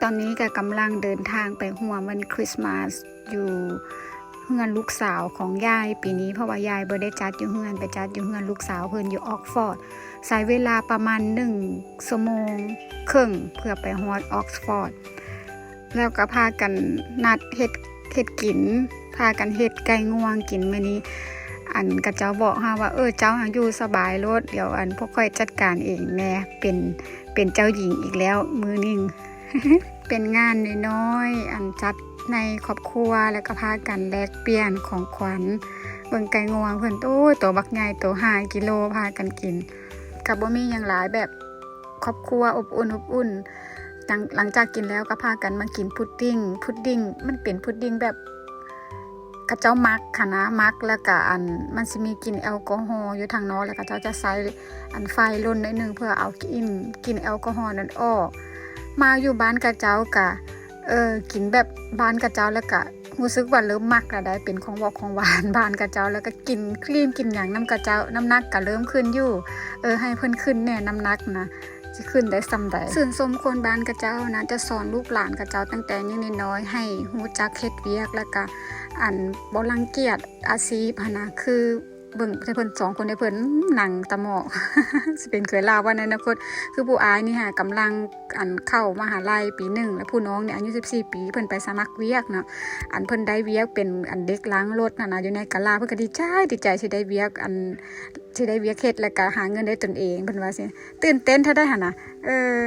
ຕອນນີ້ກໍກຳລັງເດີນທາງໄປຮ່ວມວັນຄຣິສມາສຢູ່ເຮືອນລູກສາວຂອງຍາຍປີນີ້ ເພາະວ່າຍາຍບໍ່ໄດ້ຈັດຢູ່ເຮືອນ ໄປຈັດຢູ່ເຮືອນລູກສາວເພິ່ນຢູ່ອອກຟອດ ໃຊ້ເວລາປະມານໜຶ່ງຊົ່ວໂມງເຄິ່ງເພື່ອໄປຮອດອອກຟອດ ແລ້ວກໍພາກັນນັດເຮັດ ເຮັດກິນ ພາກັນເຮັດໄກ່ງວງກິນມື້ນີ້ ອັນ ຂະເຈົ້າບອກເຮົາວ່າ ເອີ ເຈົ້າຫັ້ນຢູ່ສະບາຍໂລດ ດຽວ ອັນ ພວກຂ້ອຍຈັດການເອງແດ່ ເປັນ ເປັນເຈົ້າຍິງອີກແລ້ວມື້ໜຶ່ງ. ເປັນງານນ້ອຍໆ ອັນ ຈັດໃນຄອບຄົວ ແລ້ວກໍພາກັນແລກປ່ຽນຂອງຂວັນ ເບິ່ງໄກ່ງວງເພິ່ນ ໂອ້ຍ ໂຕບັກໃຫຍ່ ໂຕຫ້າກິໂລ ພາກັນກິນ ກໍບໍ່ມີຫຍັງຫຼາຍ ແບບຄອບຄົວອົບອຸ່ນ ອົບອຸ່ນ ຫຼັງ ຫຼັງຈາກກິນແລ້ວກໍພາກັນມາກິນພຸດດິ້ງ ພຸດດິ້ງ ມັນເປັນພຸດດິ້ງແບບ ຂະເຈົ້າໝັກຫັ້ນນະ ໝັກ ແລ້ວກະ ອັນ ມັນຊິມີກິ່ນແອລກໍຮໍຢູ່ທາງນອກ ແລ້ວຂະເຈົ້າຈະໃຊ້ ອັນ ໄຟລົນໜ້ອຍໜຶ່ງ ເພື່ອເອົາກິ່ນ ກິ່ນແອລກໍຮໍນັ້ນອອກ ມາຢູ່ບ້ານຂະເຈົ້າກະ ເອີ ກິນແບບບ້ານຂະເຈົ້າ ແລ້ວກະຮູ້ສຶກວ່າເລີ່ມມັກແລ້ວໄດ໋ ເປັນຂອງຫວອກຂອງຫວານບ້ານຂະເຈົ້າ ແລ້ວກະກິນຄຣີມກິນຫຍັງນຳຂະເຈົ້າ ນ້ຳໜັກກະເລີ່ມຂຶ້ນຢູ່ ເອີ ໃຫ້ເພິ່ນຂຶ້ນແດ່ນ້ຳໜັກນະ ຊິຂຶ້ນໄດ້ສ່ຳໃດ. ຊື່ນຊົມຄົນບ້ານຂະເຈົ້ານະ ຈະສອນລູກຫຼານຂະເຈົ້າຕັ້ງແຕ່ຍັງນ້ອຍໆ ໃຫ້ຮູ້ຈັກເຮັດວຽກ ແລ້ວກະ ອັນ ບໍ່ລັງກຽດອາຊີບຫັ້ນນະ ຄືເບິ່ງແຕ່ເພິ່ນສອງຄົນເດ້ ເພິ່ນ ອືມ ນັ່ງຕາໝອກ ຊິເປັນເຂີນລາວວ່າໃນອະນາຄົດ ຄືຜູ້ອ້າຍນີ້ຫາກຳລັງ ອັນ ເຂົ້າມະຫາໄລປີໜຶ່ງ ແລ້ວຜູ້ນ້ອງນີ້ອາຍຸສິບສີ່ປີ ເພິ່ນໄປສະໝັກວຽກເນາະ ອັນ ເພິ່ນໄດ້ວຽກເປັນ ອັນ ເດັກລ້າງລົດຫັ້ນນະ ຢູ່ໃນກາລາ ເພິ່ນກໍດີໃຈ ດີໃຈຊິໄດ້ວຽກ ອັນ ຊິໄດ້ວຽກເຮັດ ແລ້ວກໍຫາເງິນໄດ້ຕົນເອງ ເພິ່ນວ່າຊີ້ ຕື່ນເຕັ້ນເທົ່າໃດຫັ້ນນະ ເອີ.